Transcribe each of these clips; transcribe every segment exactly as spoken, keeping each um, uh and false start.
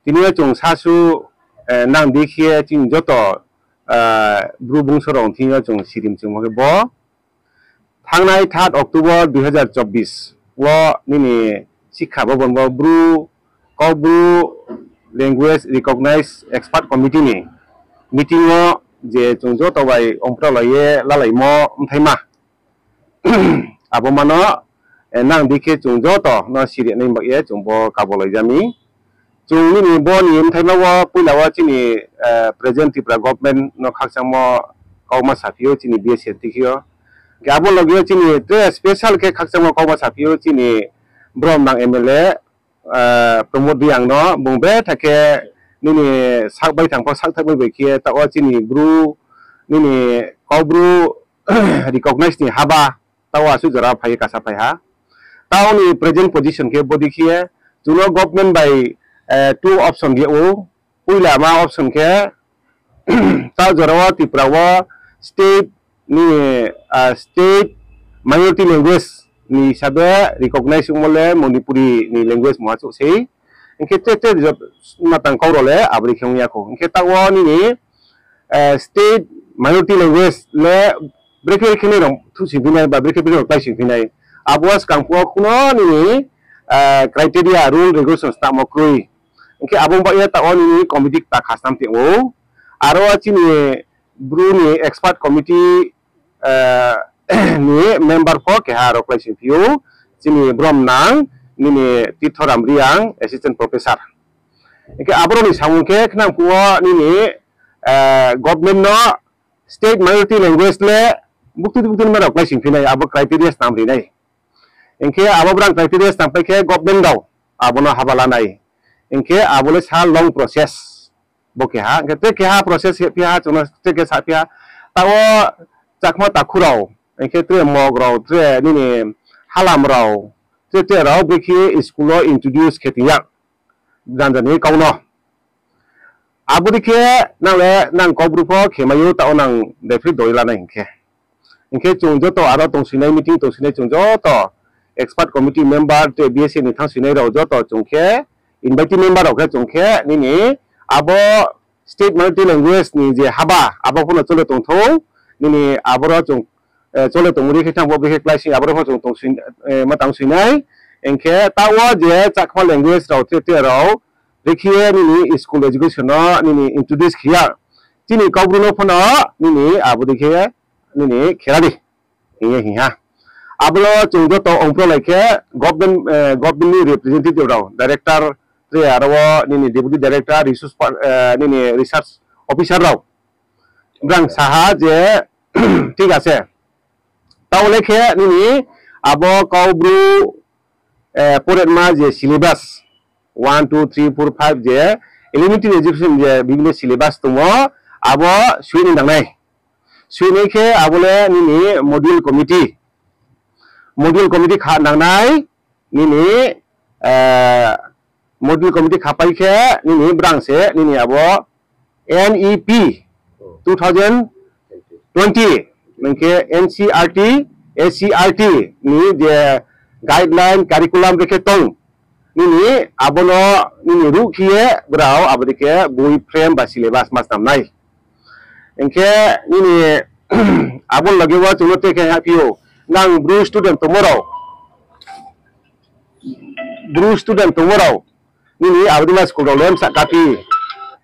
Tini yo chung sasu, nang di khe chini joto Bru bungso rao thing yo chung sirim chungmo khe bo thanngnai third October wo nini Sikha Bhaban wo Bru, Kaubru Language Recognise Expert Committee ni meeting wo je chung joto bai ongpralai ye lalaimo bthaima abo ma no, nang di khe chung joto no siri nai ba ye chung bo kabolai ja mi. Chung nini bo ni bthaima wo poila wo chini present Tripura government no khakchangmo kauma saphi ou chini B S N ti khe yo. Hing khe abo loge yo chini tre special khe khakchangmo kauma saphi ou chini bromnang M L A Pramod Reang no, bung betha khe nini sak bai thang pho sak thak bai bai khe taoh wo chini Bru nini Kaubru recognise ni haba taoh wo asuh jora phai ye kasa phai ha. Taoh ni present position khe bodei khe chung no government bai two option ri ou. Poila ma option khe taoh jora wo Tripura wo state ni, state minority language ni hisabe recognise ongmo le Manipuri ni language mungha chouh sei. Hing khe tre tre jat matang kau rao le abo dei khe ong ya khou. Hing khe taoh wo nini state minority language le brekhe brekhe nai rao thuhsoingphi nai ba brekhe brekhe rao kláisoingphi nai. Abo wo skang phuh wo kuno nini criteria, rule, regulation snamo kroi. Hing khe abo baoh ye taoh wo nini committee kta khasnam tong ou. Aro chini Bru ni expert committee ni member pho keha aro kláisoingphi ou, chini bromnang nini Tirthoram Reang, assistant professor. Hing khe aboro ni samung khe khnang phuh wo nini government no state minority language le bukti bukti ni ma rao kláisoingphi nai, abo criteria snam ri nai. Hing khe abo brang criteria snam pai khe government rao abo no haba la nai. Hing khe abo le sa long process. Bo keha, hing khe tre keha process hephi ha, chung no tre khe saphi ha. Taoh wo Chakma takhu rao, hing khe tre Mog rao, tre nini Halam rao, tre tre rao brekhe school wo introduce khe tong ya, janja ni kau no. Abo dei khe nang le nang Kaubru pho khemai ou, taoh wo nang daiphroi doi la nai hing khe. Hing khe chung joto aro tongsoinai, meeting tongsoinai chung joto expert committee member, tre B S N ni thanngsoinai rao joto chung khe, invitee member rao khe chung khe nini abo state minority language ni je haba abo pho no chole tong thou, nini aboro chung chole tongmo ri khe thanng bo brekhe kláisoing aboro pho chung ma tang soinai. Hing khe taoh wo je Chakma language rao tre tre rao brekhe ye nini school education no nini introduce khe ya, chini Kaubru no pho no nini abo dei khe nini khera di hing ye hing ha. Abo no chung joto ongprolai khe government, government ni representative rao, director, tre aro wo nini deputy director, resource pa-, nini research officer rao, brang sa ha je, ঠিক আছে. Taoh le khe nini abo Kaubru poretma je syllabus, one, two, three, four, five je elementary education je bibhinno syllabus tongmo, abo sui ni nang nai. Sui nai khe abo le nini module committee, module committee kha nang nai, nini module committee khapai khe nini brang se nini abo N E P two thousand twenty, hing khe N C E R T, S C E R T ni je guideline, curriculum brekhe tong, nini abo no nini ruh khe ye brao abo dei khe boi frame ba syllabus ma snam nai. Hing khe nini abo loge wo chung no tre khe haphi ou, nang Bru student tongmo rao, Bru student tongmo rao, nini abo dei ma school rao le msa kaphi.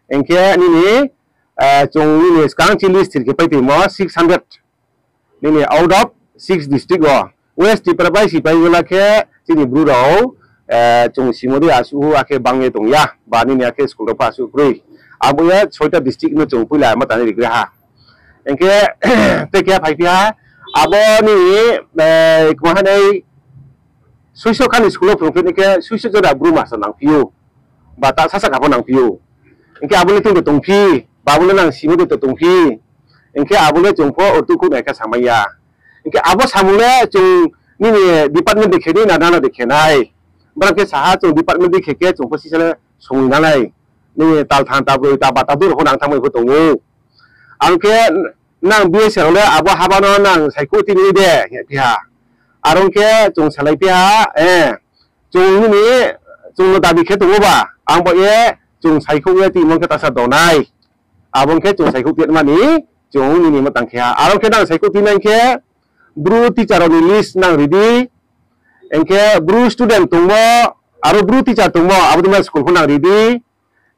Hing khe nini, chung nini skang chini list thir khe pai tongmo six hundred. Nini out of six district wo, West Tripura bai si pai gola khe chini Bru rao, chung simo dei asuh akhe bang ye tong ya, ba nini akhe school rao pho asuh kroi. Abo ye soita district no chung poila ma tang ri gra ha. Hing khe, tre khe phaiphi ha, abo nini, kma hanai, suiso kha ni school wo phrungphi ni khe suiso jora Bru master nangphi ou, ba ta sasa kha pho nangphi ou. Hing khe abo le tong de tongphi, ba abo le nang simo de to tongphi. Hing khe abo le chung pho ortu khuh nai khe samai ya. Hing khe abo samung le chung nini department dei khe di na nana dei khe nai. Brang khe sa ha chung department dei khe khe chung pho sisa le songwi nanai. Nini tal than ta broi ta ba ta dur pho nang thanngmai pho tong ou. Ang khe nang B S rao le abo haba no nang saikhouh tini de hephi ha. Are ong khe chung salai phi ha, chung nini, chung no dabi khe tong ou ba, ang bo ye, chung saikhouh ye timo khe tasa donai. Abo ong khe chung saikhouh timo ni, chung nini mo tang khe ha. Aro khe nang saikhouh tinai khe, Bru teacher rao ni list nang ri di. Ong khe Bru student tongmo, aro Bru teacher tongmo, abo dei ma school pho nang ri di.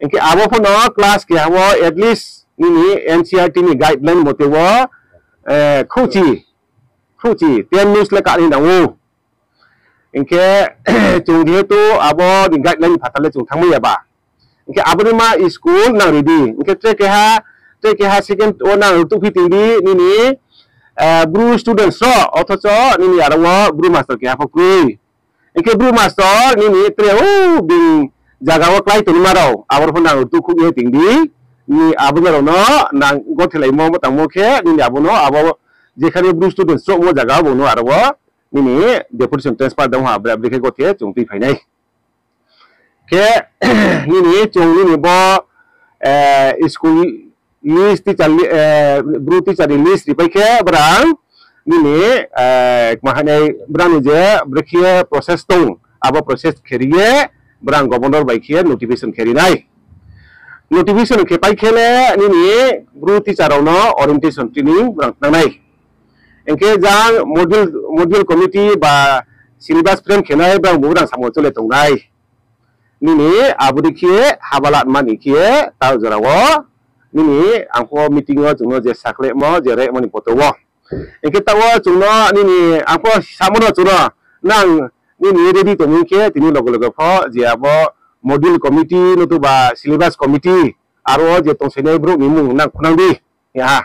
Ong khe abo pho no class keha wo at least nini N C E R T ni guideline mote wo, khrouhchi, khrouhchi ten minutes le kani nang ou. Ong khe chung jehetu abo ni guideline ni phathar le chung thanngmai ya ba. Ong khe abo dei ma school nang ri di. Ong khe tre keha, tre keha second wo nang rtuhphi tong di nini, Bru students rao, othocho nini aro wo Bru master keha pho kroi. Ong khe Bru master nini tre o bini zaga wo klái tongnaima rao, aboro pho nang rtuhkhouh ye tong di. Nini abo rao no nang gothelaimo tangmo khe nini abo no abo jekhane Bru students chouhmo zaga bung no aro wo nini deputation transfer dong ha, bre bre khe gothe chung tuiphai nai. Khe nini chung nini bo school list, teacher, Bru teacher ni list ripai khe brang nini, kma hainai brang ni je brekhe process tong, abo process khe ri ye brang governor bai khe notification khe ri nai. Notification khe pai khe le nini Bru teacher rao no orientation training brang tang nai. Ong khe jang module, module committee ba syllabus frame khe nai brang bu brang samo chole tong nai. Nini abo dei khe haba latma ni khe taoh jora wo nini ang pho meeting wo chung no je sakhlaimo, je remo ni poto wo. Ong khe taoh wo chung no nini ang pho samo no chung no nang nini ready tongmi khe tini loge loge pho je abo module committee no tuba syllabus committee aro wo je tongsainai brouh ni mmung nang khunang di. Ha.